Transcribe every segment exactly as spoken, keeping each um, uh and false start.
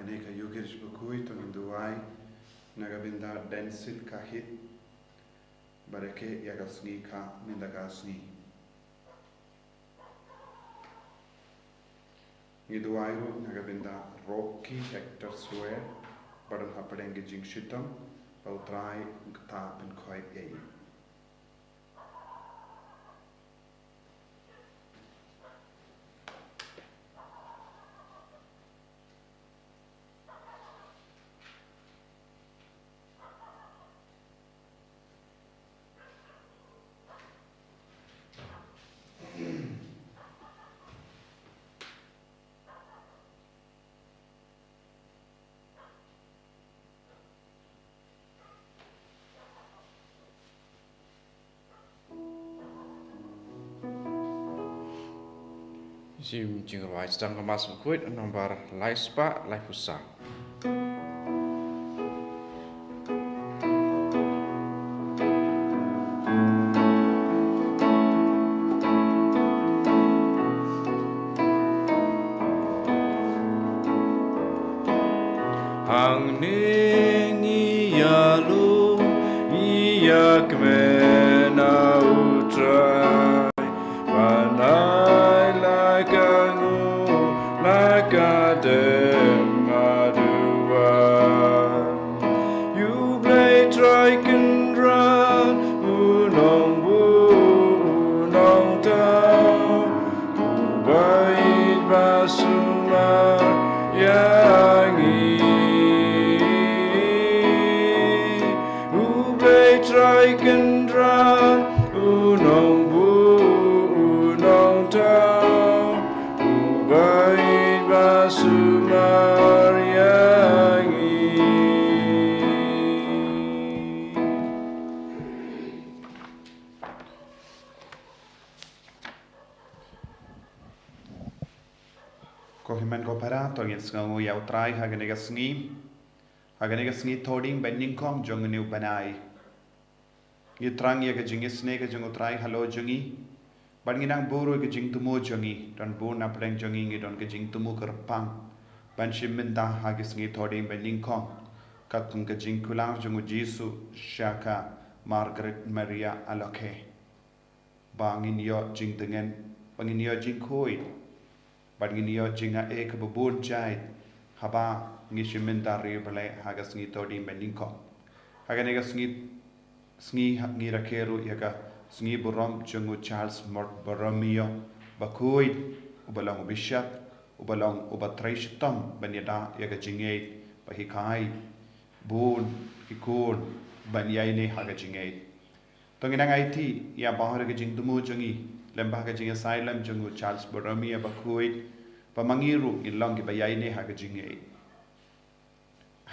Kane ka Ïukharist bakhuid to ngin duwai na ka bynta Densil Kahit, ba rakhe ïa ka sngi kha mynta ka sngi. Ngi duwai ruh na ka bynta Rocky Hector Swer, ba don hapdeng ka jingshitom, ba U Trai un kata pynkhuid ïa i. Shim jingrwai sdang ka Mass bakhuid, nombar lai spah laiphew saw. Hangne ngi ïalum ïa kmen na U Trai, ban ai la ka nguh la ka dem haduh. Ïa U Blei Trai Kynrad, U Nongbuh U Nongthaw, Uba ïeit ba sumar ïa ngi. U Blei Trai Kynrad, U Nongbuh U Nongthaw, Uba ïeit ba sumar ïa ngi. Ko hynmen ko para, to ngin sngewnguh ïa U Trai ha kane ka sngi. Ha kane ka sngi Thohdieng Banyngkong jong une u bnai, ngi thrang ïa ka jingisynei ka jong U Trai halor jong ngi, bad ngi nang buh ruh ïa ka jingthmu jong ngi. Don bun na pdeng jong ngi ngi don ka jingthmu kyrpang ban shim bynta ha ka sngi Thohdieng Banyngkong, katkum ka jingkular jong U Jisu sha ka Margaret Maria Alaukay, ba ngin ïoh jingtngen, ba ngin ïoh jingkhuid, bad ngin ïoh jingaiei kaba bun jait haba ngi shim bynta ri U Blei ha ka sngi Thohdieng Banyngkong. Ha kane ka sngi, sngi ha, ngi rakhe ruh ïa ka sngi burom jong u Charles Mor-, Borromeo bakhuid, uba long u bishop, uba long uba trei shitom ban ïada ïa ka jingngeit, ba hikai bun ki khun ban ïaineh ha ka jingngeit. To ngin nang aiti ïa baroh ka jingthmu jong ngi lem bad ka jingïasaid lem jong u Charles Borromeo bakhuid, ba ma ngi ruh ngin long kiba ïaineh ha ka jingngeit.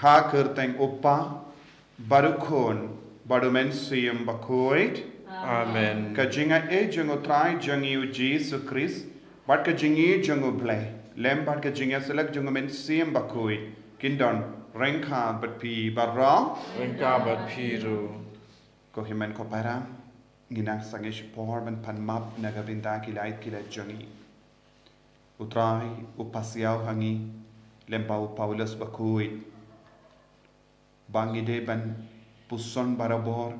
Ha ka kyrteng U Kpa, bad U Khun, bad U Mynsiem Bakhuid. Amen. Ka jingaiei jong U Trai jong ngi U Jisu Khrist, bad ka jingïeit jong U Blei, lem bad ka jingïasyllok jong U Mynsiem Bakhuid, kin don ryngkat bad phi baroh. Ryngkat bad phi ruh. Ko hynmen ko para, ngin nang sangeh shipor ban pan map na ka bynta ki lait ki lait jong ngi. U Trai u pasiaw ha ngi lem bad u Paulus bakhuid, ba ngi dei ban puson barabor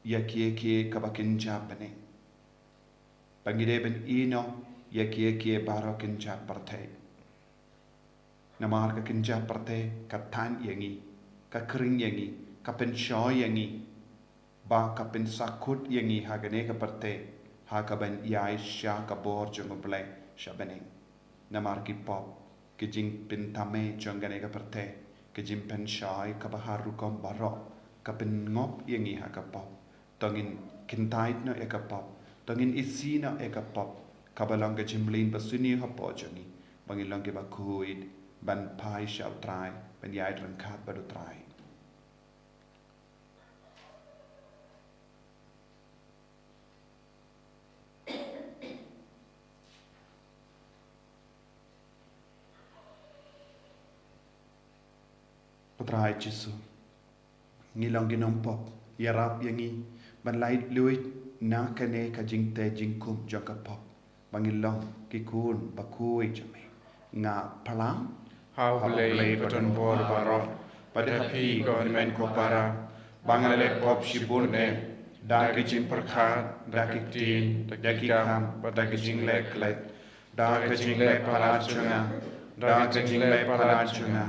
ïa kiei kiei kaba kynja bneng, ba ngi dei ban ïehnoh ïa kiei kiei baroh kynja pyrthei. Namar ka kynja pyrthei ka thaiñ ïa ngi, ka khring ïa ngi, ka pynshoi ïa ngi, ba ka pynsakut ïa ngi ha kane ka pyrthei, ha kaban ïaishah ka bor jong U Blei sha bneng. Namar ki pop, ki jingpynthame jong kane ka pyrthei, ki jingpynshoi kaba har rukom baroh, ka pynngop ïa ngi ha ka pop. To ngin kyntait noh ïa ka pop, to ngin isih noh ïa ka pop, kaba long ka jingmlien ba sniew hapoh jong ngi, ba ngin long kiba khuid ban phai sha U Trai, ban ïaid ryngkat bad U Trai. U Trai Jisu, ngi long ki nongpop, ïarap ïa ngi ban lait luid na kane ka jingtei jingkhum jong ka pop, ba ngin long ki khun bakhuid jong me. Nga phlang Ha U Blei ba don bor baroh, bad ha phi ko hynmen ko para, ba nga la leh pop shibun eh, da ka jingpyrkhat, da ka ktien, da ki kam, bad da ka jingleh khlem, da ka jingleh palat jong nga, da ka jingleh palat jong nga,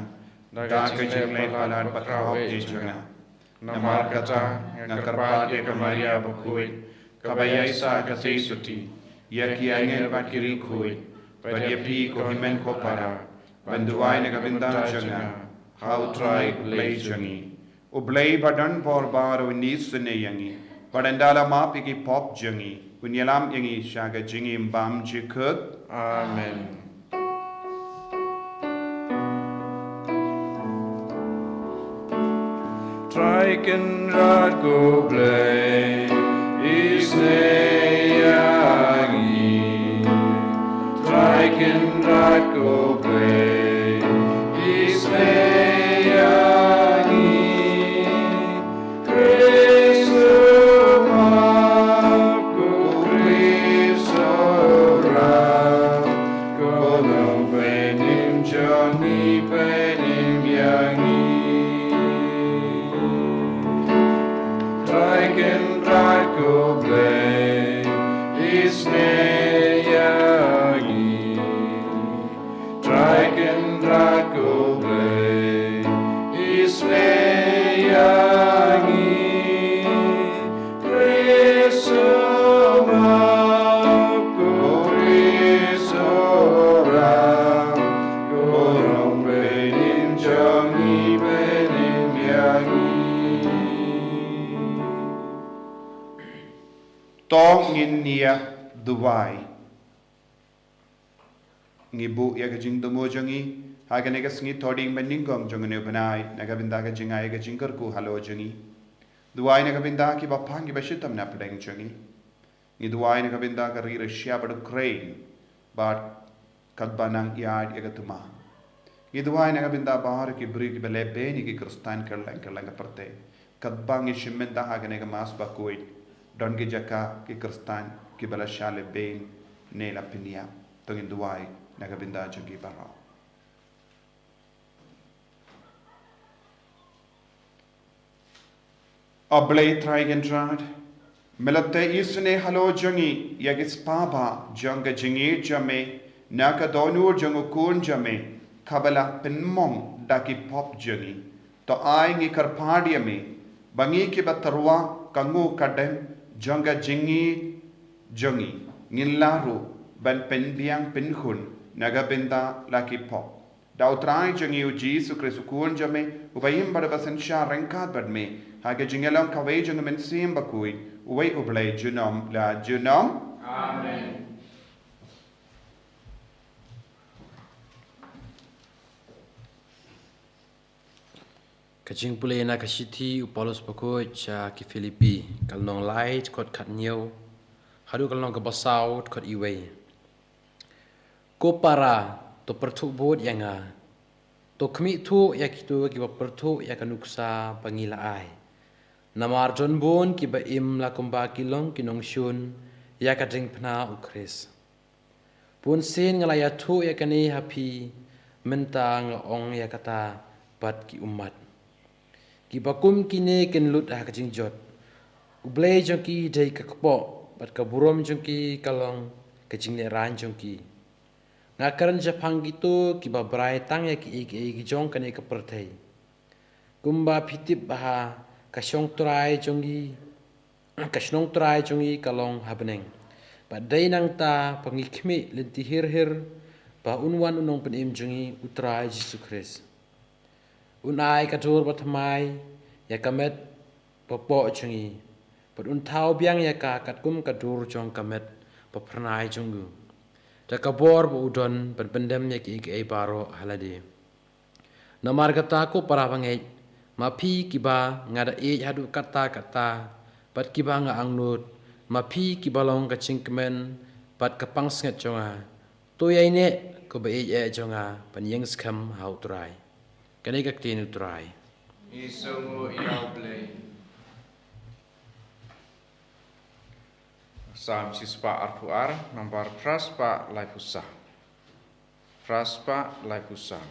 da ka jingleh palat bakhraw eh jong nga. Namar kata, nga kyrpad ïa ka Maria bakhuid, kaba ïaisah ka tei suti, ïa ki angel bad ki riewkhuid, bad ïa phi ko hynmen ko para, ban duwai na ka bynta jong nga ha U Trai U Blei jong ngi. U Blei ba don bor baroh un isynei ïa ngi, bad un da la map ïa ki pop jong ngi, un ïalam ïa ngi sha ka jingim bymjukut. Amen. Trai Kynrad ko Blei, isynei ïa ngi. Trai Kynrad ko Blei, isynei ïa ngi. Khrist u map, ko Khrist u rap, ko long pynïap jong ngi, pynïap ïa ngi. Trai Kynrad ko Blei, isynei ïa ngi. Trai Kynrad ko Blei, isynei ïa ngi. Khrist u map, ko Khrist u rap, ko long pynïap jong ngi, pynïap ïa ngi. To ngin ïa duwai. Ngi buh ïa ka jingthmu jong ngi ha kane ka sngi, to dei ban nyngkong jong une u bnai, na ka bynta ka jingai ka jingkyrkhu halor jong ngi. Duwai na ka bynta kiba pang kiba shitom na pdeng jong ngi. Ngi duwai na ka bynta ka ri Russia bad Ukraine, bad katba nang ïaid ïa ka thma. Ngi duwai na ka bynta baroh ki briew kiba leh bein ïa ki Khristan kylleng kylleng ka pyrthei. Katba ngi shim bynta ha kane ka Mass bakhuid, don ki jaka ki Khristan kiba la shah leh bein ne la pynïap. To ngin duwai na ka bynta jong ki baroh. A Blei Trai Kynrad, me la tei isynei halor jong ngi ïa ki spah bah jong ka jingïeit jong me na ka dohnud jong u Khun jong me, kaba la pynmong da ki pop jong ngi. To ai ngi kyrpad ïa me ba ngi kiba tyrwa ka nguh ka dem jong ka jingïeit jong ngi, ngin lah ruh ban pynbiang pynkhun na ka bynta la ki pop. Da U Trai jong ngi U Jisu Khrist U Khun jong me, uba im bad uba synshar ryngkat bad me ha ka jingïalong kawei jong U Mynsiem Bakhuid, uwei U Blei junom la junom. Amen. Ka jingpule na ka shithi u Paulus bakhuid sha ki Philippi, ka lynnong lai dkhot khathynñiew haduh ka lynnong kaba saw dkhot iwei. Ko para, to pyrthuh bud ïa nga. To khmih thuh ïa kito kiba pyrthuh ïa ka nuksa ba ngi la ai. Namar don bun kiba im la kumba ki long ki nongshun ïa ka diengphna U Khrist. Bun sien nga la ïathuh ïa kane ha phi, mynta nga ong ïa kata bad ki ummat. Kiba kum kine kin lut ha ka jingjot. U Blei jong ki dei ka kpoh, bad ka burom jong ki ka long ka jinglehraiñ jong ki. Nga kren shaphang kito kiba brai tang ïa kiei kiei ki jong kane ka pyrthei. Kumba phi tip ba ha ka shong trai jong ngi, ka shnong trai jong ngi ka long ha bneng. Bad dei nangta ba ngi khmih lynti hir hir ba un wan U Nongpynim jong ngi U Trai Jisu Khrist. Un ai ka dur bathymmai ïa ka met bapoh jong ngi, bad un thaw biang ïa ka katkum ka dur jong ka met baphyrnai jong u, da ka bor ba u don ban pyndem ïa kiei kiei baroh ha lade. Namar kata ko para bangeit, ma phi kiba nga da ïeit haduh katta katta, bad kiba nga angnud, ma phi kiba long ka jingkmen bad ka pansngiat jong nga, to ïaineh ko ba ïeit eh jong nga ban ïeng skhem ha U Trai. Kane ka ktien U Trai. Ngi sngewnguh ïa U Blei. Salm shispah arphew ar, nambar phra spah laiphew saw. Phra spah laiphew saw.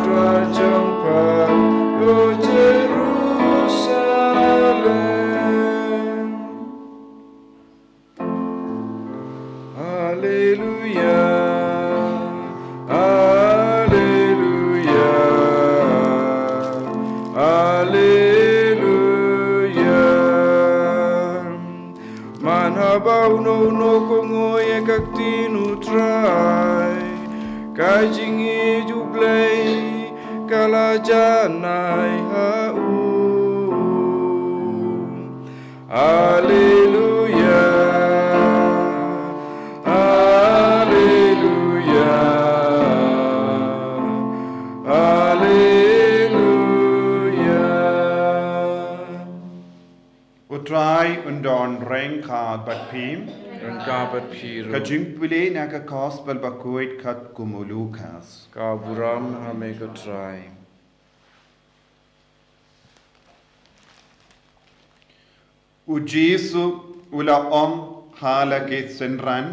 Trai jong pha, ko Jerusalem. Alleluia, alleluia, alleluia. Man haba uno uno u kohnguh ïa ka ktien U Trai, ka jingïeit U Blei ka la janai ha u. Alleluia, alleluia, alleluia. U Trai un don ryngkat bad phi. Ryngkat bad phi ruh. Ka jingpule na ka Gospel bakhuid katkum u Lukas. Ka burom ha me ko Trai. U Jisu u la ong ha la ki synran,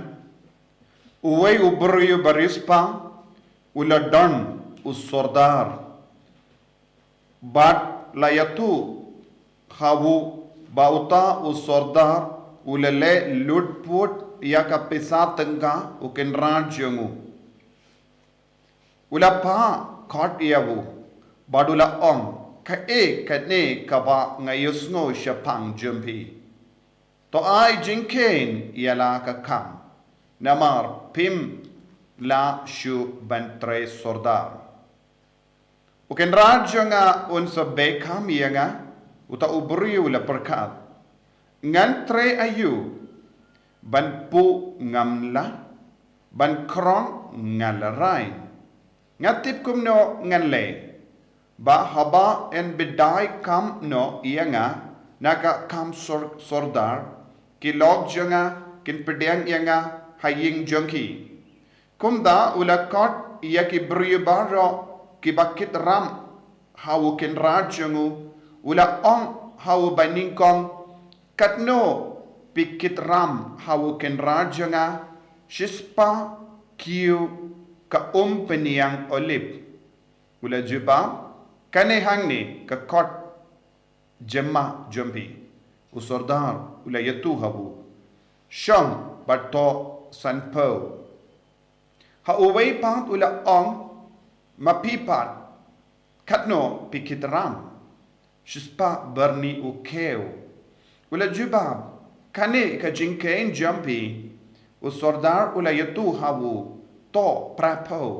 uwei u briew ba riewspah u la don u sordar, bad la ïathuh ha u ba uta u sordar u la leh lutphut ïa ka pisa tyngka u kynrad jong u. U la phah khot ïa u, bad u la ong, kaei kane kaba nga ïohsngew shaphang jong phi? To ai jingkheiñ ïa la ka kam, namar phim lah shuh ban trei sordar. U kynrad jong nga un sa beh kam ïa nga, uta u briew u la pyrkhat. Ngan trei aïu? Ban puh ngam lah, ban khrong nga la rai. Nga tip kumno ngan leh, ba haba yn bidai kam noh ïa nga na ka kam sor-, sordar, ki lok jong nga kin pdiang ïa nga ha ïing jong ki. Kumta u la khot ïa ki briew baroh kiba kit ram ha u kynrad jong u, u la ong ha u banyngkong, katno phi kit ram ha u kynrad jong nga? Shispah kiew ka um pynïang olib. U la jubab, kane hangne ka kot jemma jong phi. U sordar u la ïathuh ha u, shong bad thoh sanphew. Ha uwei pat u la ong, ma phi pat, katno phi kit ram? Shispah byrni u kiew. U la jubab, kane ka jingkheiñ jong phi. U sordar u la ïathuh ha u, thoh phraphew.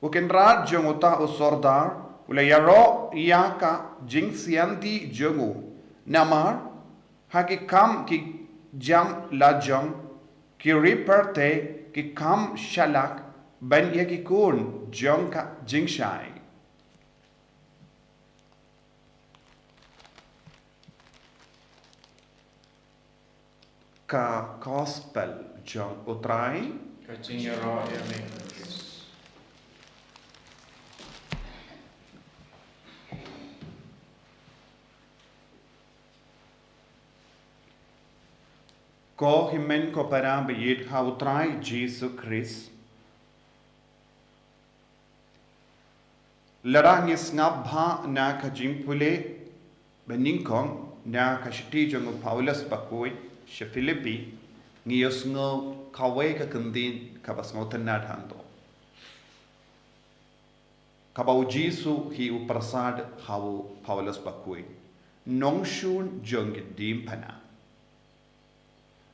U kynrad jong uta u sordar u la ïaroh ïa ka jingsianti jong u, namar ha ki kam ki jam lajong, ki ri pyrthei, ki kam shalak ban ïa ki khun jong ka jingshai. Ka Gospel jong U Trai. Ka jingïaroh ïa me Khrist. Ko hynmen ko para ba ïeit ha U Trai Jisu Khrist. Lada ngi sngap bha na ka jingpule banyngkong na ka shithi jong u Paulus bakhuid sha Philippi, ngi ïohsngew kawei ka kyntien kaba sngewtynnad hangto, kaba U Jisu hi u pyrsad ha u Paulus bakhuid. Nongshun jong ki diengphna.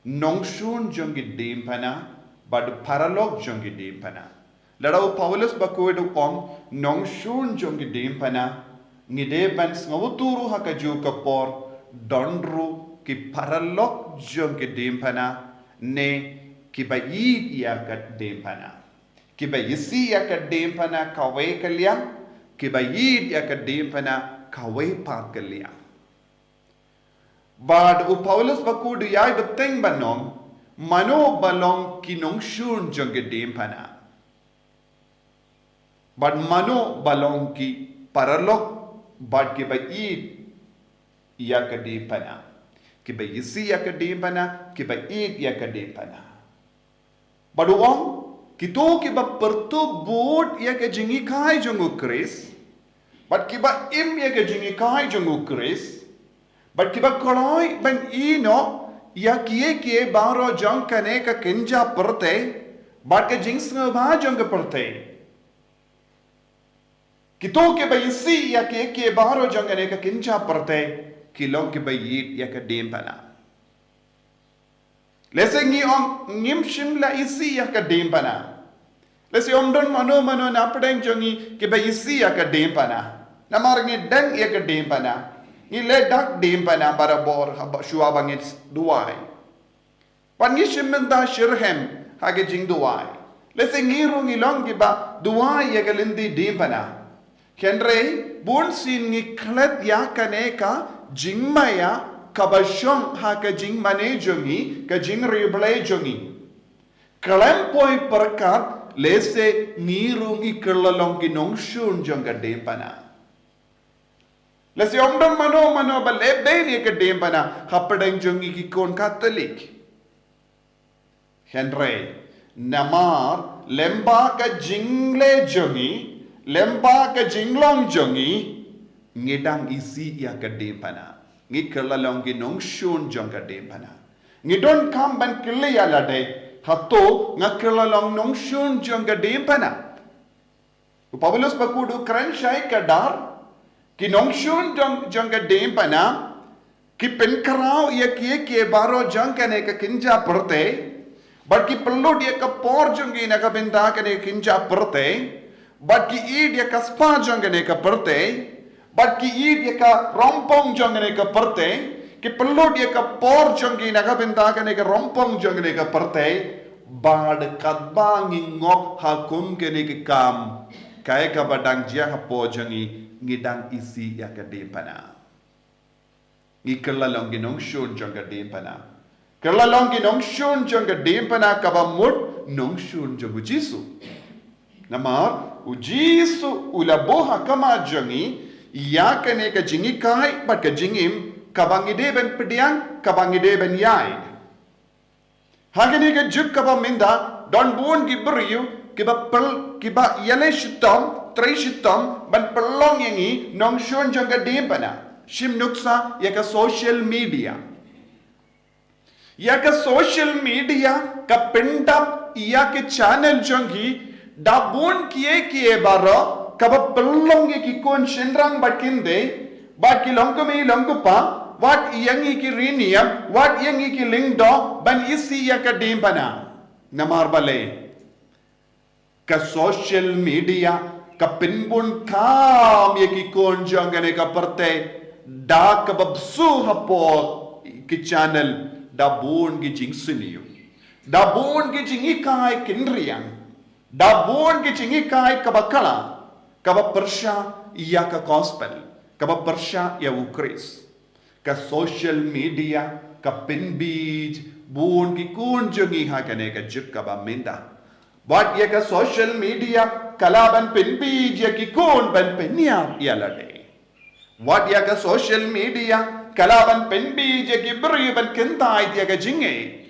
Nongshun jong ki diengphna, bad paralok jong ki diengphna. Lada u Paulus bakhuid u ong, nongshun jong ki diengphna, ngi dei ban sngewthuh ruh ha kajuh ka por, don ruh ki paralok jong ki diengphna, ne kiba ïeit ïa ka diengphna. Kiba isih ïa ka diengphna kawei ka liang, kiba ïeit ïa ka diengphna kawei pat ka liang. Bad u Paulus bakhuid u ïai bteng ban ong, mano ba long ki nongshun jong ki diengphna. Bad mano ba long ki paralok, bad kiba ïeit ïa ka diengphna. Kiba isih ïa ka diengphna, kiba ïeit ïa ka diengphna. Bad u ong, Kito kiba pyrtup bud ïa ka jinghikai jong u Khrist, bad kiba im ïa ka jinghikai jong u Khrist, bad kiba kloi ban ïehnoh ïa kiei kiei baroh jong kane ka kynja pyrthei, bad ka jingsngewbha jong ka pyrthei. Kito kiba isih ïa kiei kiei baroh jong kane ka kynja pyrthei, ki long kiba ïeit ïa ka diengphna. Lehse ngi ong ngim shym la isih ïa ka diengphna. Lehse ym don mano mano na pdeng jong ngi kiba isih ïa ka diengphna. Namar ngi deng ïa ka diengphna. Ngi leh da ka diengphna barabor haba shuwa ba ngin duwai. Bad ngi shim bynta shitrhem ha ka jingduwai. Lehse ngi ruh ngi long kiba duwai ïa ka lynti diengphna. Hynrei bunsien ngi klet ïa kane ka jingmaïa kaba shong ha ka jingmane jong ngi, ka jingriewblei jong ngi. Khlem poi pyrkhat, lehse ngi ruh ngi kylla long ki nongshun jong ka diengphna. Lehse ym don mano mano ba leh bein ïa ka diengphna hapdeng jong ngi ki khun Katholik. Hynrei namar lyngba ka jingleh jong ngi, lyngba ka jinglong jong ngi, ngi dang isih ïa ka diengphna. Ngi kylla long ki nongshun jong ka diengphna. Ngi donkam ban kylli ïa lade, hato nga kylla long nongshun jong ka diengphna? U Paulus bakhuid u kren shai ka dar, ki nongshun jong, jong ka diengphna ki pynkhraw ïa kiei kiei baroh jong kane ka kynja pyrthei, bad ki pynlut ïa ka por jong ki na ka bynta kane ka kynja pyrthei, bad ki ïeit ïa ka spah jong kane ka pyrthei, bad ki ïeit ïa ka rympong jong kane ka pyrthei, ki pynlut ïa ka por jong ki na ka bynta kane ka rympong jong kane ka pyrthei, bad katba ngi ngop ha kum kane ka kam, kaei kaba dang jia hapoh jong ngi, ngi dang isih ïa ka diengphna. Ngi kylla long ki nongshun jong ka diengphna. Kylla long ki nongshun jong ka diengphna kaba mut nongshun jong u Jisu. Namar u Jisu u la buh ha khmat jong ngi ïa kane ka jinghikai bad ka jingim kaba ngi dei ban pdiang, kaba ngi dei ban ïaid. Ha kane ka juk kaba mynta, don bun ki briew kiba pyl, kiba ïaleh shitom, trei shitom ban pynlong ïa ngi nongshun jong ka diengphna. Shim nuksa ïa ka social media. Ïa ka social media ka pyndap ïa ka channel jong ki da bun kiei kiei baroh, kaba pynlong ïa ki khun shynrang bad kynthei, bad ki longkmie longkpa, wat ïa ngi ki riewniam, wat ïa ngi ki lyngdoh ban isih ïa ka diengphna. Namar balei? Ka social media ka pynbun kam ïa ki khun jong kane ka pyrthei da kaba bsu hapoh ki channel da bun ki jingsniew, da bun ki jinghikai kynriang, da bun ki jinghikai kaba khlaiñ, kaba pyrshah ïa ka gospel, kaba pyrshah ïa u Khrist. Ka social media ka pynbiej bun ki khun jong ngi ha kane ka juk kaba mynta. Wat ïa ka social media ka lah ban pynbiej ïa ki khun ban pynïap ïa lade. Wat ïa ka social media ka lah ban pynbiej ïa ki briew ban kyntait ïa ka jingngeit.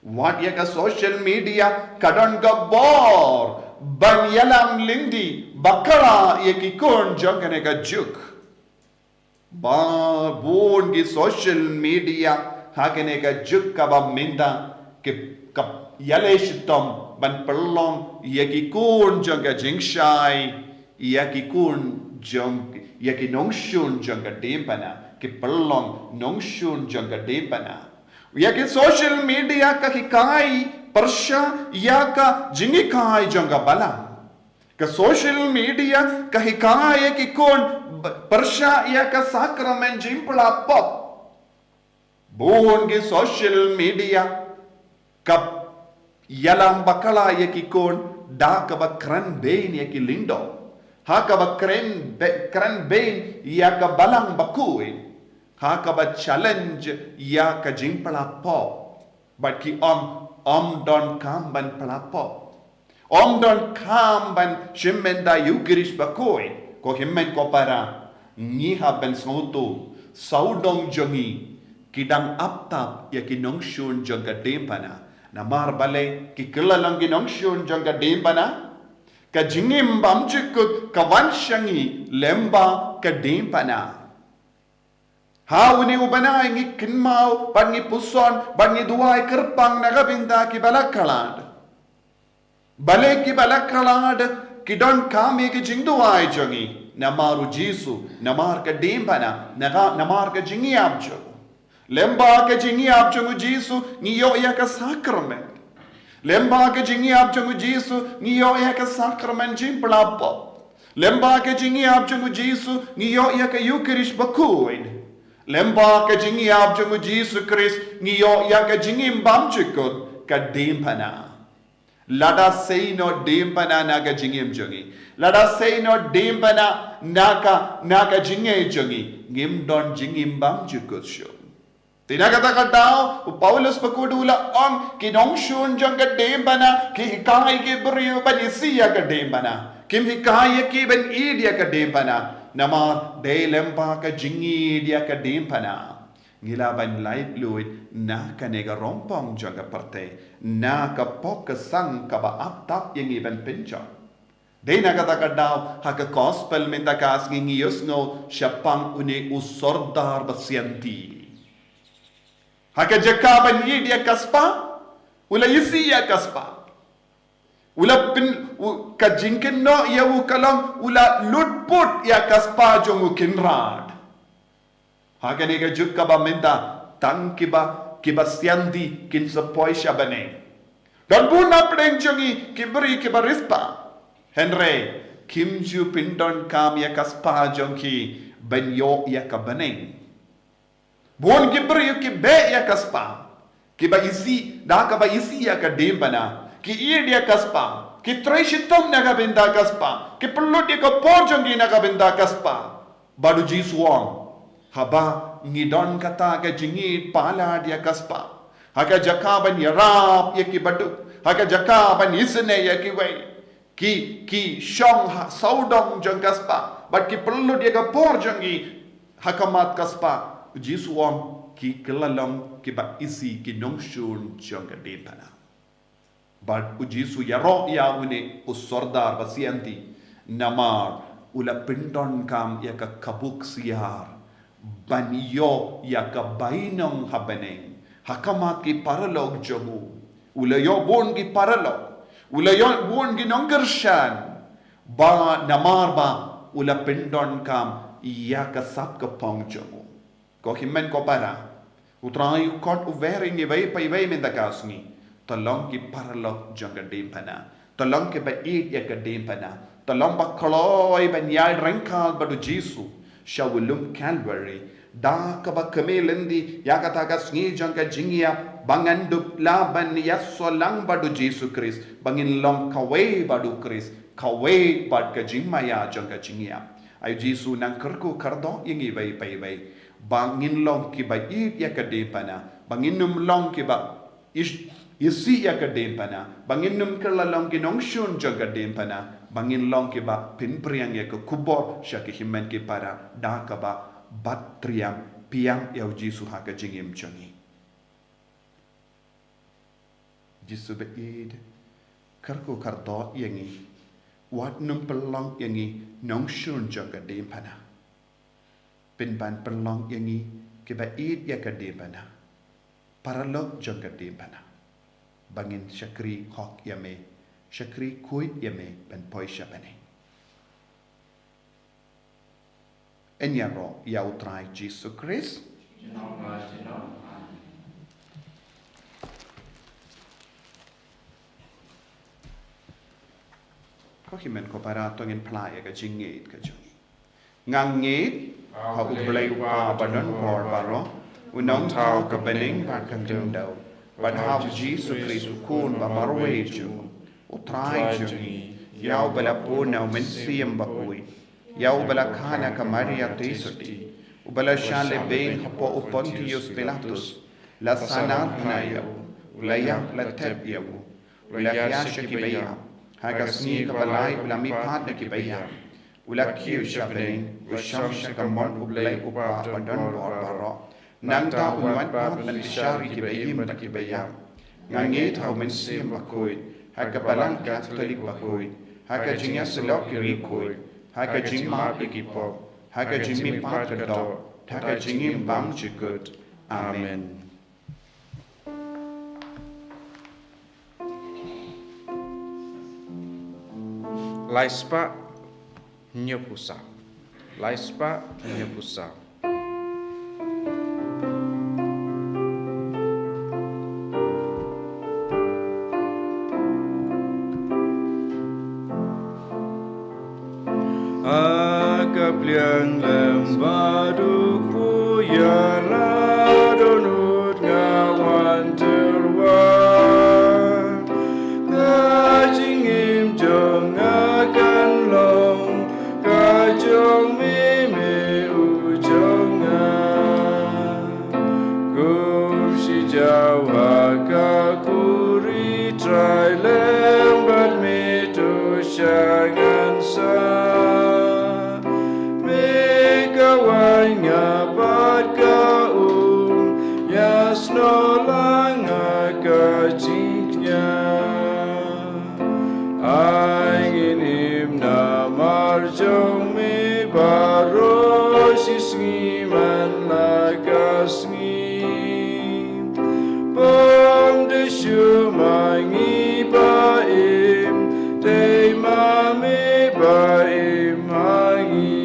Wat ïa ka social media ka don ka bor ban ïalam lynti bakla ïa ki khun jong kane ka juk. Ba bun ki social media ha kane ka juk kaba mynta ki, ka ïaleh shitom ban pynlong ïa ki khun jong ka jingshai, ïa ki khun jong, ïa ki nongshun jong ka diengphna, ki pynlong nongshun jong ka diengphna. Ïa ki social media ka hikai pyrshah ïa ka jinghikai jong ka balang. Ka social media ka hikai ïa ki khun b-, pyrshah ïa ka sakramen jingpyllait pop. Bun ki social media ka ïalam bakla ïa ki khun da kaba kren bein ïa ki lyngdoh. Ha kaba kren be-, kren bein ïa ka balang bakhuid. Ha kaba challenge ïa ka jingpyllait pop. Bad ki ong, ym don kam ban pynlait pop. Ym don kam ban shim bynta ïa u Khrist bakhuid. Ko hynmen ko para, ngi hap ban sngewthuh, sawdong jong ngi ki dang ap tap ïa ki nongshun jong ka diengphna. Namar balei? Ki kylla long ki nongshun jong ka diengphna. Ka jingim bymjukut ka wan sha ngi lyngba ka diengphna. Ha une u bnai ngi kynmaw, bad ngi puson, bad ngi duwai kyrpang na ka bynta kiba la khlad. Balei kiba la khlad ki donkam ïa ka jingduwai jong ngi? Namar u Jisu, namar ka diengphna, na ka, namar ka jingïap jong u. Lyngba ka jingïap jong u Jisu ngi ïoh ïa ka sakramen. Lyngba ka jingïap jong u Jisu ngi ïoh ïa ka sakramen jingpyllait pop. Lyngba ka jingïap jong u Jisu ngi ïoh ïa ka Eukharist bakhuid. Lyngba ka jingïap jong u Jisu Khrist ngi ïoh ïa ka jingim bymjukut, ka diengphna. Lada sei noh diengphna na ka jingim jong ngi, lada sei noh diengphna na ka, na ka jingngeit jong ngi, ngim don jingim bymjukut shuh. Te na kata ka daw u Paulus bakhuid u la ong, ki nongshun jong ka diengphna ki hikai ki briew ban isih ïa ka diengphna. Kim hikai ïa ki ban ïeit ïa ka diengphna. Namar dei lyngba ka jingïeit ïa ka diengphna ngi lah ban laitluid na kane ka rongpong jong ka pyrthei, na ka pop ka sang kaba ap tap ïa ngi ban pynjot. Dei na kata ka daw ha ka gospel mynta ka sngi ngi ïohsngew shaphang une u sordar basianti. Ha ka jaka ban ïeit ïa ka spah, u la isih ïa ka spah. U la pyn, u, ka jingkynnoh ïa u ka long u la lut put ïa ka spah jong u kynrad. Ha kane ka juk kaba mynta tang kiba, kiba sianti kin sa poi sha bneng. Don bun na pdeng jong ngi ki briew kiba riewspah. Hynrei kim ju pyndonkam ïa ka spah jong ki ban ïoh ïa ka bneng. Bun ki briew ki beh ïa ka spah, kiba isih, da kaba isih ïa ka diengphna, ki ïeit ïa ka spah, ki trei shitom na ka bynta ka spah, ki pynlut ïa ka por jong ki na ka bynta ka spah. Bad u Jisu u ong, haba ngi don kata ka jingïeit palat ïa ka spah, ha ka jaka ban ïarap ïa kiba duk, ha ka jaka ban isynei ïa kiwei, ki, ki shong ha sawdong jong ka spah bad ki pynlut ïa ka por jong ki ha khmat ka spah, u Jisu u ong, ki kylla long kiba isih, ki nongshun jong ka diengphna. Bad u Jisu u ïaroh ïa une u sordar basianti namar u la pyndonkam ïa ka khabbuk ksiar ban ïoh ïa ka bainong ha bneng ha khmat ki paralok jong u. U la ïoh bun ki paralok, u la ïoh bun ki nongkyrshan, ba namar ba u la pyndonkam ïa ka sap ka phong jong u. Ko hynmen ko para, u Trai u khot u wer ïa ngi iwei pa iwei mynta ka sngi, to long ki paralok jong ka diengphna, to long kiba ïeit ïa ka diengphna, to long ba kloi ban ïaid ryngkat bad u Jisu sha u lum Calvary. Da kaba kmie lynti ïa kata ka sngi jong ka jingïap, ba ngan dup lah ban ïasoh lang bad u Jisu Khrist, ba ngin long kawei bad u Khrist, kawei bad ka jingmaïa jong ka jingïap. Ai u Jisu nang kyrkhu kyrdoh ïa ngi iwei pa iwei, ba ngin long kiba ïeit ïa ka diengphna, ba ngin ym long kiba is-, isih ïa ka diengphna, ba ngin ym kylla long ki nongshun jong ka diengphna, ba ngin long kiba pynpriang ïa ka khubor sha ki hynmen ki para da kaba bat triang, pdiang ïa u Jisu ha ka jingim jong ngi. Jisu ba ïeit, kyrkhu kyrdoh ïa ngi, wat nym pynlong ïa ngi nongshun jong ka diengphna. Pynban pynlong ïa ngi kiba ïeit ïa ka diengphna, paralok jong ka diengphna, ba ngin shakri hok ïa me, shakri khuid ïa me ban poi sha bneng. Yn ïaroh ïa u Trai Jisu Khrist. Ko hynmen ko para, to ngin phla ïa ka jingngeit ka jong ngi. Nga ngeit ha U Blei U Kpa ba don bor baroh, u nongthaw ka bneng bad ka khyndew, bad ha U Jisu Khrist u Khun ba marwei jong u, u Trai jong ngi, ïa uba la pun na u Mynsiem Bakhuid, ïa uba la kha na ka Maria Theisotti, uba la shah lehbeiñ hapoh u Pontius Pilatus, la sahnarphna ïa u, u la ïap, la thep ïa u, u la khia sha kiba ïap, ha ka sngi kaba lai u la mihpat na kiba ïap, u la kiew sha bneng, u shong sha ka mon U Blei U Kpa ba don bor baroh. Nangta un wan pat ban bishar ïa kiba im bad kiba ïap. Nga ngeit ha u Mynsiem Bakhuid, ha ka Balang Katholik Bakhuid, ha ka jingïasyllok ki riewkhuid, ha ka jingmap ïa ki pop, ha ka jingmihpat ka doh, ha ka jingim bymjukut. Amen. Lai spah hynñiewphew saw. Lai spah hynñiewphew saw. Ha ka pliang lem baduk pu ïa la dohnud nga wan tyrwa. Ka jingim jong nga kan long ka jong me, me u jong nga. Kum shi jaw ha ka khuri Trai, lem bad me to sha ngan sa. Me ka wan nga bad ka um, ïa snoh lang ha ka jingkñia. Ai ngin im namar jong me baroh shi sngi man la ka sngi. Bym dei shuh ma ngi ba im, dei ma me ba im ha ngi.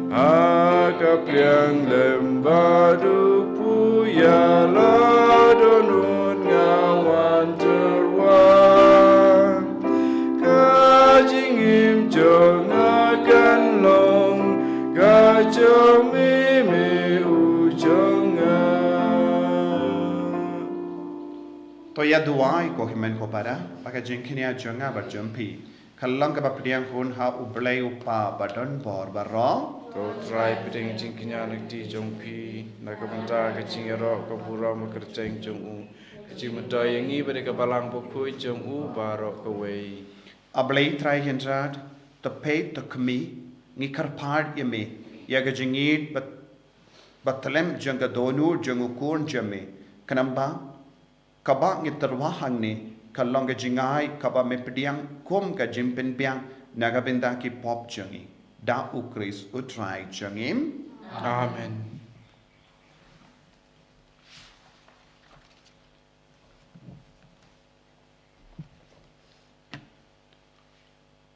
Ha ka pliang lem baduk pu ïa la dohnud nga wan tyrwa. Ka jingim jong nga kan long ka jong me, me u jong nga. To ïa duwai ko hynmen ko para, ba ka jingkñia jong nga bad jong phi kan long kaba pdiang hun ha U Blei U Kpa badonbor baroh. Ko Trai, pdiang jingkñia na ka kti jong phi na ka bynta ka jingïaroh ka burom ka kyrteng jong u, ka jingmyntoi ïa ngi bad ïa ka Balang Bakhuid jong u baroh kawei. A Blei Trai Kynrad, to peit to kmie, ngi kyrpad ïa me ïa ka jingïeit bad, bad tlem jong ka dohnud jong u Khun jong me, khnang ba kaba ngi tyrwa hangne kan long ka jingai kaba me pdiang kum ka jingpynbiang na ka bynta ki pop jong ngi. Da U Khrist U Trai jong ngi. Amen.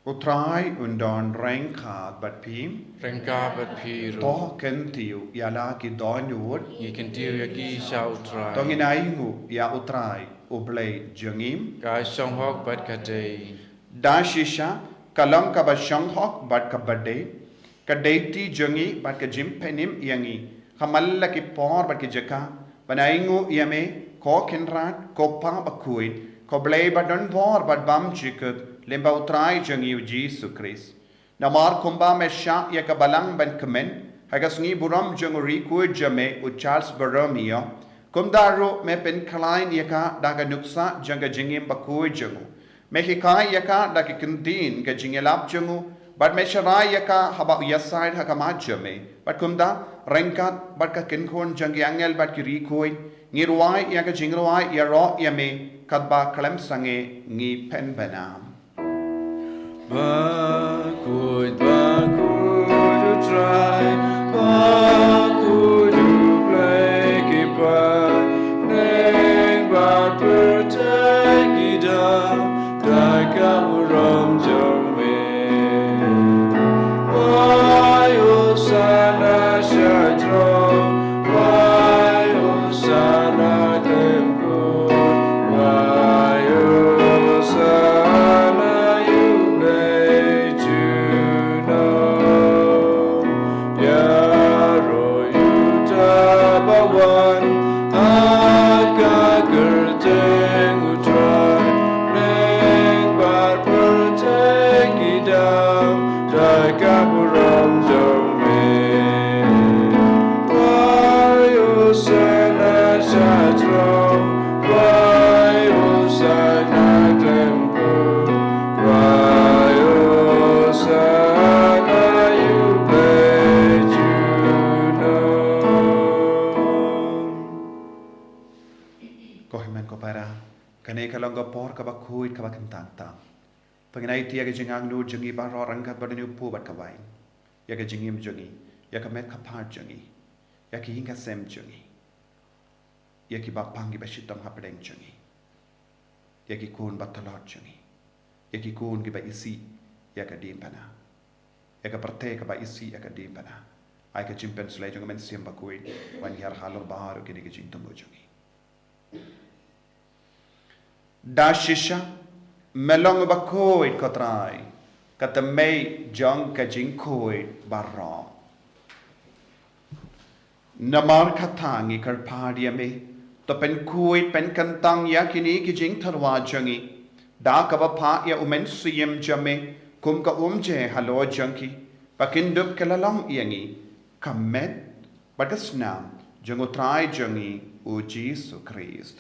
U Trai un don ryngkat bad phi. Ryngkat bad phi ruh. To kyntiew ïa la ki dohnud. Ngi kyntiew ïa ki sha U Trai. To ngin ainguh ïa U Trai U Blei jong ngi. Ka shong hok bad ka dei. Da shisha ka long kaba shong hok bad kaba dei, ka dei kti jong ngi bad ka jingpynim ïa ngi ha man la ki por bad ki jaka ban ainguh ïa me, ko Kynrad, ko Kpa Bakhuid, ko Blei badonbor bad bymjukut, lyngba U Trai jong ngi U Jisu Khrist. Namar kumba me shah ïa ka balang ban kmen ha ka sngi burom jong u riewkhuid jong me u Charles Borromeo, kumta ruh me pynkhlaiñ ïa ka da ka nuksa jong ka jingim bakhuid jong u. Me hikai ïa ka da ki kyntien ka jingïalap jong u, bad me sharai ïa ka haba u ïasaid ha khmat jong me. Bad kumta, ryngkat bad ka kynhun jong ki angel bad ki riewkhuid, ngi rwai ïa ka jingrwai ïaroh ïa me, katba khlem sangeh ngi pynbna. Bakhuid, bakhuid U Trai, bakhuid U Blei ki bymneng bad pyrthei ki dang da ka burom jong me. Wai Hosana sha throne, wai Hosana khlem kut, wai Hosana ïa U Blei Kane ka long ka por kaba khuid kaba kyntang tam. Pynginai ïa ka jingangnud jong ngi baroh ryngkat bad une u kpu bad ka waiñ. Ïa ka jingim jong ngi, ïa ka met ka phad jong ngi, ïa ki ïing ka sem jong ngi, ïa ki bapang kiba shitom hapdeng jong ngi, ïa ki khun ba tlot jong ngi, ïa ki khun kiba isih ïa ka diengphna, ïa ka pyrthei kaba isih ïa ka diengphna. Ai ka jingpynshlei jong ka Mynsiem Bakhuid ban ïar halor baroh kine ki jingthmu jong ngi. Da shisha, me long uba khuid ko Trai, ka tymmen jong ka jingkhuid baroh. Namar kata ngi kyrpad ïa me, to pynkhuid pynkyntang ïa kine ki jingtyrwa jong ngi da kaba phah ïa u Mynsiem jong me kum ka umje halor jong ki, ba kin dup ka la long ïa ngi ka met bad ka snam jong u Trai jong ngi u Jisu Khrist.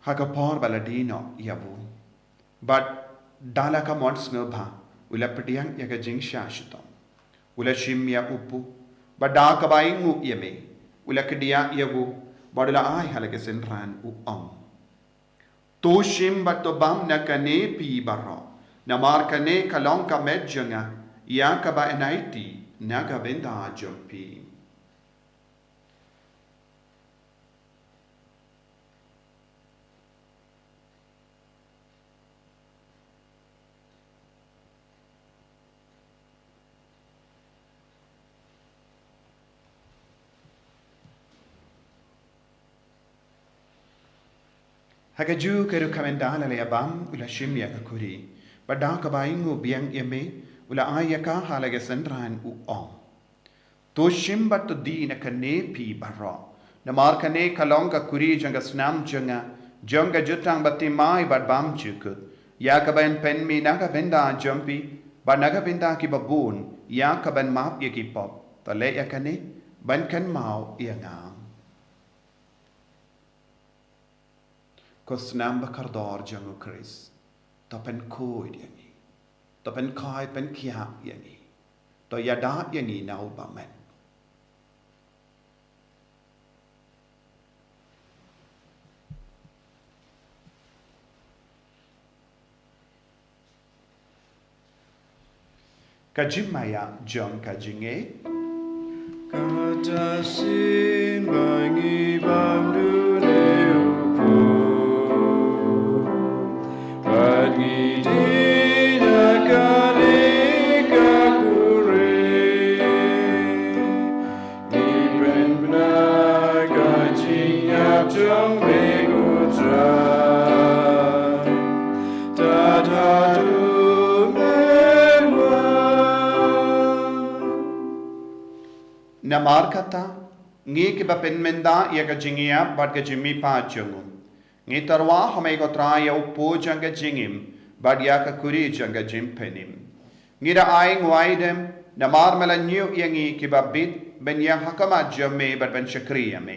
Ha ka por ba la die noh ïa u, bad da la ka mon sngewbha, u la pdiang ïa ka jingshah shitom, u la shim ïa u kpu, bad da kaba ainguh ïa me, u la kdiah ïa u, bad u la ai ha la ki synran, u ong: To shim bad to bam na kane phi baroh, namar kane ka long ka met jong nga, ïa kaba yn aiti na ka bynta jong phi. Ha kajuh ka rukom, ynda la ïa bam, u la shim ïa ka khuri, bad da kaba ainguh biang ïa me, u la ai ïa ka ha la ki synran, u ong: To shim bad to die na kane phi baroh, namar kane ka long ka khuri jong ka snam jong nga, jong ka jutang bathymmai bad bymjukut, ïa kaba yn pynmih na ka bynta jong phi bad na ka bynta ki babun, ïa kaban map ïa ki pop. To leh ïa kane ban kynmaw ïa nga. Ko snam ba kordor jong u Khrist, to pynkhuid ïa ngi, to pynkhuid pynkhiah ïa ngi, to ïada ïa ngi na u bymman. Ka jingmaïa jong ka jingngeit. Kata shisien ba ngi bam dune u kpu, bad ngi die na kane ka khuri, ngi pynbna ka jingïap jong me ko Trai, tad haduh men wan. Namar kata, ngi kiba pynmynda ïa ka jingïap bad ka jingmihpat jong u, ngi tyrwa ha me ko Trai ïa u kpu jong ka jingim bad ïa ka khuri jong ka jingpynim. Ngi da ai nguaidem namar me la ñiew ïa ngi kiba bit ban ïeng ha khmat jong me bad ban shakri ïa me.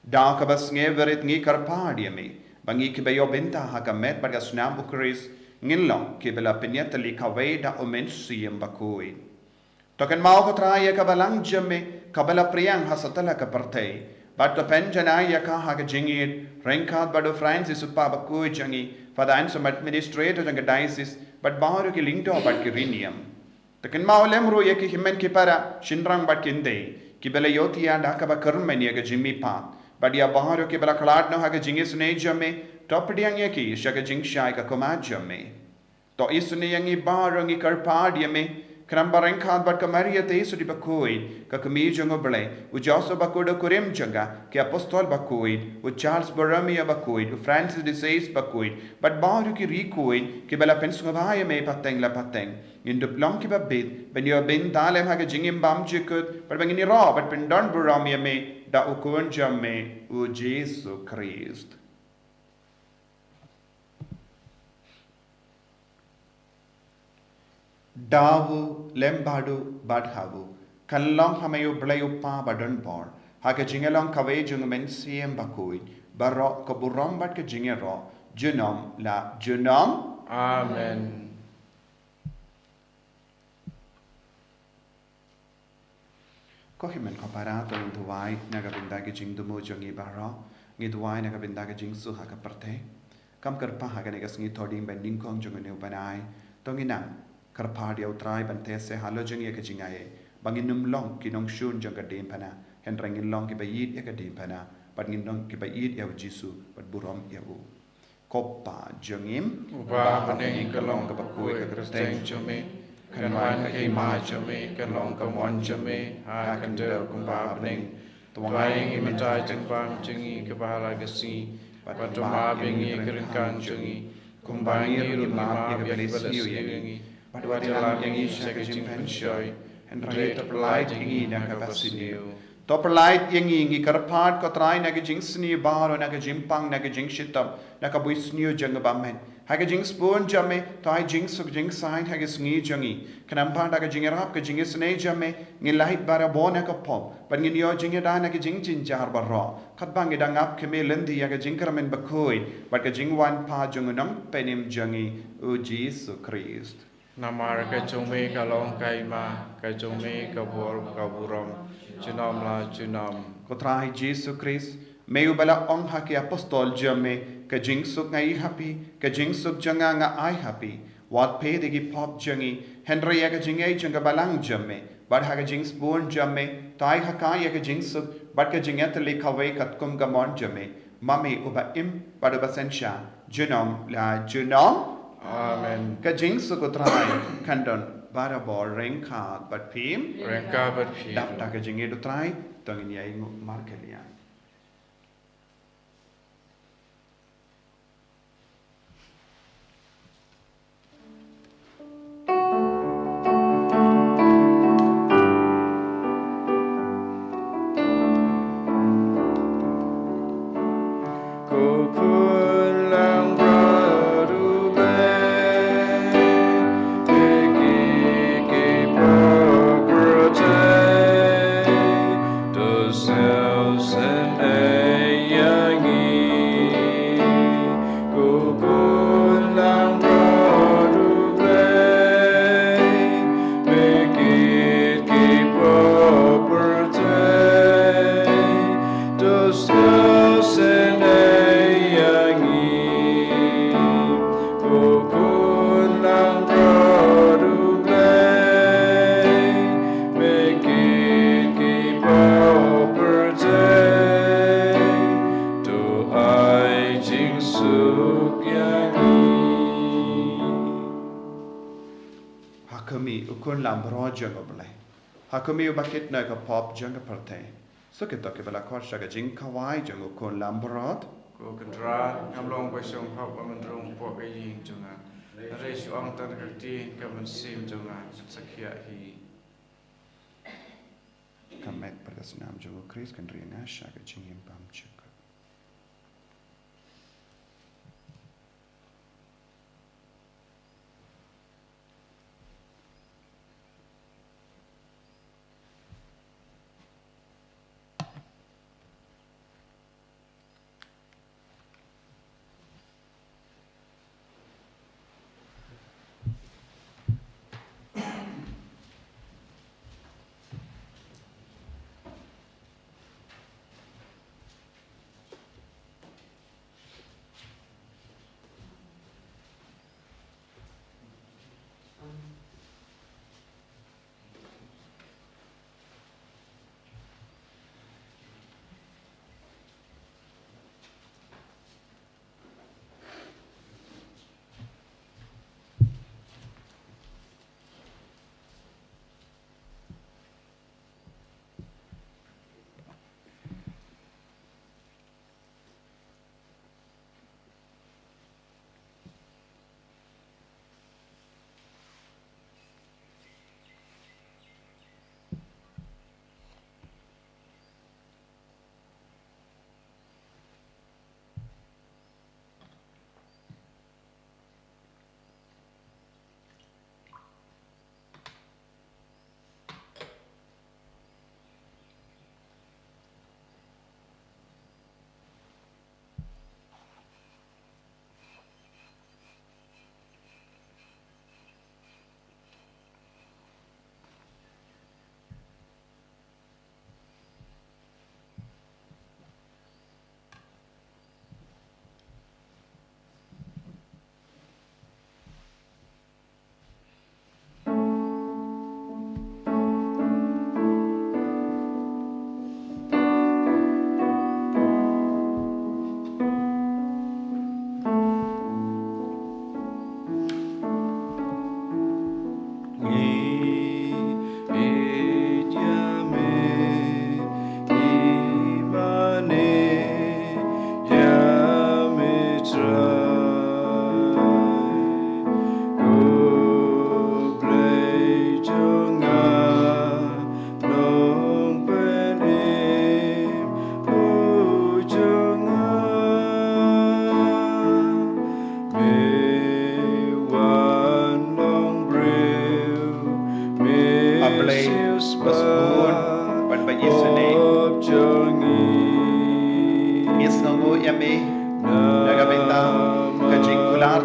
Da kaba sngewrit ngi kyrpad ïa me ba ngi kiba ïoh bynta ha ka met bad ka snam u Khrist ngin long kiba la pynïatylli kawei da u Mynsiem Bakhuid. To kynmaw ko Trai ïa ka balang jong me kaba la phriang ha satlak ka pyrthei, bad to pynjanai ïa ka ha ka jingïeit ryngkat bad u Francis u Kpa Bakhuid jong ngi, Father Anselm, Administrator jong ka Diocese, bad baroh ki lyngdoh bad ki riewniam. To kynmaw lem ruh ïa ki hynmen ki para, shynrang bad ki khyndai, kiba la ïohthiah da kaba kyrmen ïa ka jingmihpat, bad ïa baroh kiba la khlad noh ha ka jingisynei jong me, to pdiang ïa ki sha ka jingshai ka khmat jong me. To isynei ïa ngi baroh, ngi kyrpad ïa me, khnang ba ryngkat bad ka Maria Theisotti Bakhuid, ka Kmie jong u Blei, u Joseph Bakhuid u kurim jong ka, ki Apostol Bakhuid, u Charles Borromeo Bakhuid, u Francis de Sales Bakhuid, bad baroh ki riewkhuid kiba la pynsngewbha ïa me pateng la pateng, ngin dup long kiba bit ban ïoh bynta lem ha ka jingim bymjukut, bad ba ngin ïaroh bad pyndonburom ïa me da u Khun jong me, u Jisu Khrist. Da u, lem bad u, bad ha u, kan long ha me u Blei u Kpa badonbor, ha ka jingïalong kawei jong u Mynsiem Bakhuid, baroh ka burom bad ka jingïaroh, junom la junom. Amen. Ko hynmen ko para, to ngin duwai na ka bynta ki jingthmu jong ngi baroh. Ngi duwai na ka bynta ka jingsuh ha ka pyrthei. Kam kyrpad ha kane ka sngi Thohdieng ba nyngkong jong une u bnai, to ngin nang kyrpad ïa u Trai ban teh seh halor jong ngi ïa ka jingaiei, ba ngin ym long ki nongshun jong ka diengphna, hynrei ngin long kiba ïeit ïa ka diengphna, bad ngin long kiba ïeit ïa u Jisu bad burom ïa u. Ko Pa jong ngi, uba ha bneng, ka long kaba khuid ka kyrteng jong me, kan wan ka hima jong me, kan long ka mon jong me ha ka khyndew kumba ha bneng. To ai ïa ngi mynta ka jingbam jong ngi kaba ha la ka sngi, bad to map ïa ngi ïa ki ryngkang jong ngi, kumba ngi ruh ngi map ïa kiba leh sniew ïa ngi, bad wat ïalam ïa ngi sha ka jingpynshoi, hynrei to pyllait ïa ngi na kaba sniew. To pyllait ïa ngi, ngi kyrpad ko Trai, na ka jingsniew baroh, na ka jingpang, na ka jingshitom, na ka bunsniew jong ka bymman. Ha ka jingsbun jong me, to ai jingsuk jingsaiñ ha ka sngi jong ngi. Khnang ba da ka jingïarap ka jingisynei jong me, ngin lait barabor na ka pop, bad ngin ïoh jingïada na ka jingjynjar baroh, katba ngi dang ap khmih lynti ïa ka jingkyrmen bakhuid bad ka jingwan pat jong u Nongpynim jong ngi, u Jisu Khrist. Namar ka jong me ka long ka hima, ka jong me ka bor ka burom, junom la junom. Ko Trai Jisu Khrist, me uba la ong ha ki apostol jong me, ka jingsuk nga ai ha phi, ka jingsuk jong nga nga ai ha phi. Wat peit ïa ki pop jong ngi, hynrei ïa ka jingaiei jong ka balang jong me. Bad ha ka jingsbun jong me, to ai ha ka ïa ka jingsuk bad ka jingïatylli kawei katkum ka mon jong me, ma me uba im bad uba synshar, junom la junom. Amen. Ka jingsuk u Trai kan don barabor ryngkat bad phi. Ryngkat bad phi. Dap da ka jingïeit u Trai, to ngin ïainguh markylliang. Ko khun langbrot U Blei, phi kit ki pop pyrthei, to sngewsynei ïa ngi. Ko khun langbrot U Blei, phi kit ki pop pyrthei, to sngewsynei ïa ngi. Ko khun langbrot U Blei, phi kit ki pop pyrthei, to ai jingsuk ïa ngi. Ha khmih, u khun langbrot jong U Blei. Ha khmih, uba kit noh ïa ka pop jong ka pyrthei. Suk ïa kito kiba la khot sha ka jingkhawai jong u khun langbrot. Ko Kynrad, ngam long ba shong hok ba men rung hapoh ka ïing jong nga, hynrei shu ong tang ka ktien, ka mynsiem jong nga kan sa khiah hi. Ka met bad ka snam jong U Khrist kan ri ïa nga sha ka jingim bymjukut.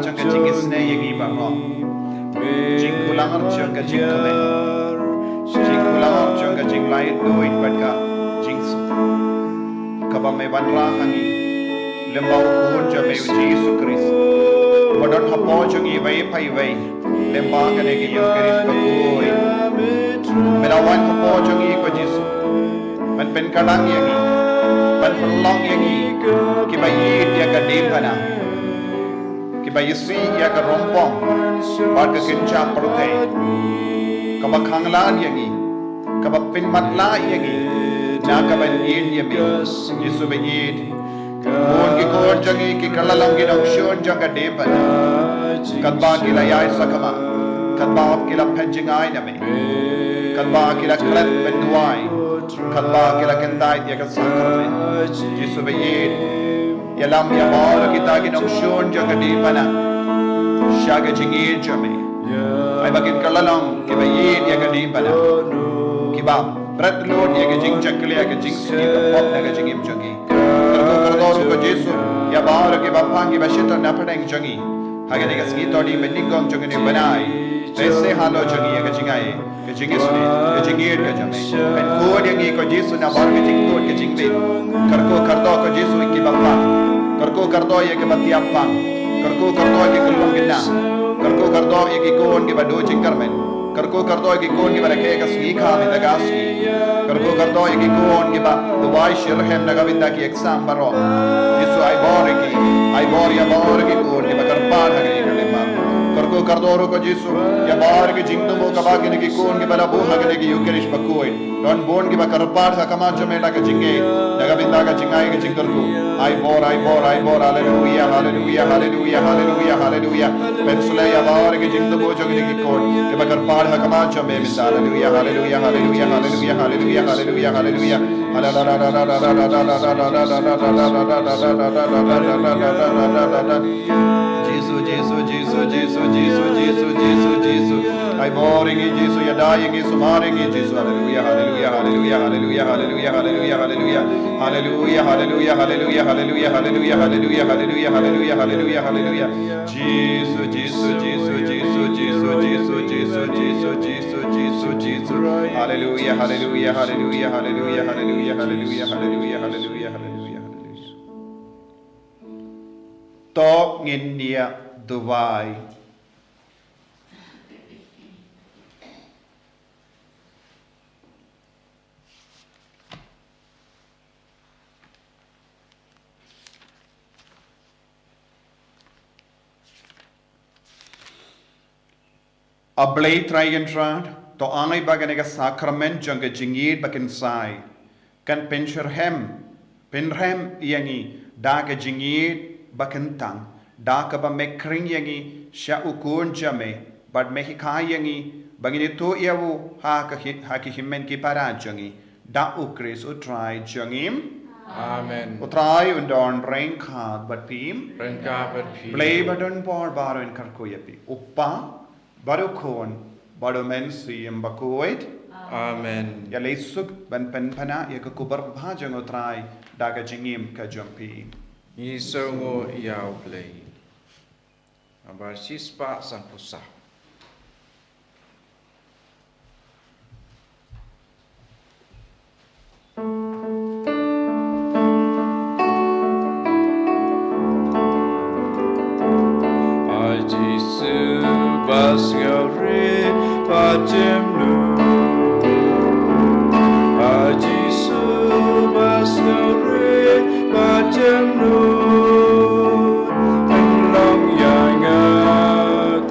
jong ka jingisynei ïa ngi baroh. Jingkular jong ka jingkmen, jingkular jong ka jinglait duh bad ka jingsuk, kaba me wanrah ha ngi lyngba u Khun jong me u Jisu Khrist, ba don hapoh jong ngi iwei pa iwei lyngba kane ka Eukharist bakhuid. Me la wan hapoh jong ngi ko Jisu, ban pynkhlaiñ ïa ngi, ban pynlong ïa ngi kiba ïeit ïa ka diengphna, kiba isih ïa ka rumpong bad ka kynja pyrthei, kaba khanglad ïa ngi, kaba pynmatlah ïa ngi na ka ban ïeit ïa me. Jisu ba ïeit, bun ki khun jong ngi ki kylla long ki nongshun jong ka diengphna, katba ki la ïai sakma, katba ki la phet jngai na me, katba ki la klet ban duwai, katba ki la kyntait ïa ka sakramen. Jisu ba ïeit, ïalam ïa baroh kita ki nongshun jong ka diengphna sha ka jingïeit jong me. Ai ba kin kylla long kiba ïeit ïa ka diengphna, kiba bret lut ïa ka jingjakhlia, ka jingsniew ka pop na ka jingim jong ngi. Kyrkhu kyrdoh ruh ko Jisu ïa baroh kiba pang, kiba shitom na pdeng jong ngi ha kane ka sngi, to dei mynnyngkong jong kane u bnai. Te se halor jong ngi ïa ka jingai, ka jingisynei, ka jingïeit ka jong me. Pynkhun ïa ngi ko Jisu na baroh ka jingtuid ka jingmih. Kyrkhu kyrdoh ko Jisu ïa kiba pang, kyrkhu kyrdoh ïa kiba thiah pang, kyrkhu kyrdoh ïa ki khyllung khynnah, kyrkhu kyrdoh ïa ki khun kiba duh jingkyrmen, kyrkhu kyrdoh ïa ki khun kiba rakhe ka sngi kha mynta ka sngi, kyrkhu kyrdoh ïa ki khun kiba duwai shitrhem na ka bynta ki exam baroh. Jisu ai bor ïa ki, ai bor ïa baroh ki khun kiba kyrpad ha kane ka lyngba. Kyrkhu kyrdoh ruh ko Jisu ïa baroh ki jingthmu kaba kine ki khun kiba la buh ha kane ka Eukharist bakhuid. Don bun kiba kyrpad ha khmat jong me da ka jingngeit, da ka bynta ka jingai ka jingkyrkhu. Ai bor, ai bor, ai bor. Haleluia, haleluia, haleluia, haleluia, haleluia. Pynsleh ïa baroh ki jingthmu jong kine ki khun kiba kyrpad ha khmat jong me mynta. Haleluia, haleluia, haleluia, haleluia, haleluia, haleluia, haleluia. Jisu, Jisu, Jisu. Ai bor ïa ngi Jisu, ïada ïa ngi, sumar ïa ngi Jisu. Haleluia, haleluia, haleluia, haleluia, haleluia, haleluia, haleluia. Haleluia, haleluia, haleluia, haleluia, haleluia, haleluia, haleluia, haleluia, haleluia. Jisu, Jisu, Jisu, Jisu. Haleluia, haleluia, haleluia, haleluia, haleluia, haleluia, haleluia, haleluia, haleluia, haleluia, haleluia. To ngin ïa duwai. A Blei Trai Kynrad, to ai ba kane ka sakrament jong ka jingïeit ba kynsai kan pynshitrhem, pynrhem ïa ngi da ka jingïeit ba kyntang, da kaba me khring ïa ngi sha u Khun jong me, bad me hikai ïa ngi ba ngin ïathuh ïa u ha ka hi-, ha ki hynmen ki para jong ngi, da u Khrist u Trai jong ngi. Amen. U Trai un don ryngkat bad phi. Ryngkat bad phi. Blei ba don bor baroh un kyrkhu ïa phi. U Kpa, bad u Khun, bad u Mynsiem Bakhuid. Amen. Ïaleh suk ban pynpaw ïa ka khubor babha jong u Trai da ka jingim ka jong phi. Ngi sngewnguh ïa u Blei. Nambar shispah sanphew saw. A Jisu ba sngewrit bad jemnud. A Jisu ba sngewrit bad jemnud. Pynlong ïa nga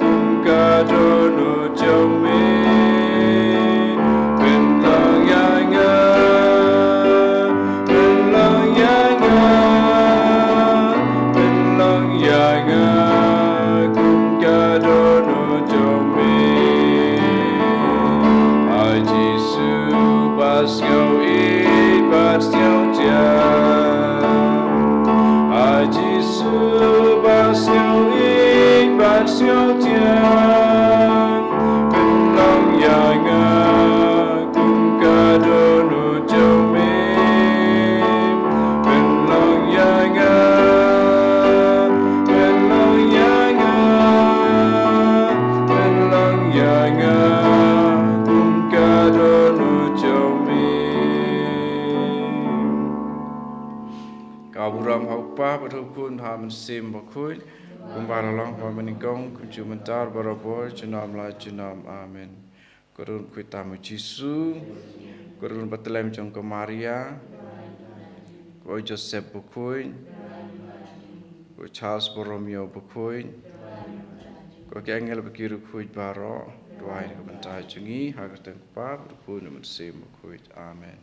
kum ka dohnud jong me. Pynlong ïa nga, pynlong ïa nga, pynlong ïa nga kum ka dohnud jong me. A Jisu ba sngewrit bad sngewtieng. A Jisu ba sngewrit bad sngewtieng. Pynlong ïa nga kum ka dohnud jong me. Pynlong ïa nga, pynlong ïa nga Ïa u burom ha u Kpa bad ha u Khun bad ha u Mynsiem Bakhuid, kumba la long ha kaba nyngkong, kumjuh mynta, barabor, junom la junom. Amen. Ko Trai, khuid tam ïa u Jisu. Ko Trai, batlem jong ka Maria, ko Joseph Bakhuid, ko Charles Borromeo Bakhuid, ko ki angel bad ki riewkhuid baroh, duwai na ka bynta jong ngi ha ka kyrteng u Kpa bad u Khun bad u Mynsiem Bakhuid. Amen.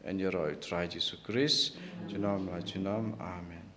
Yn ïaroh ïa u Trai Jisu Khrist junom la junom. Amen.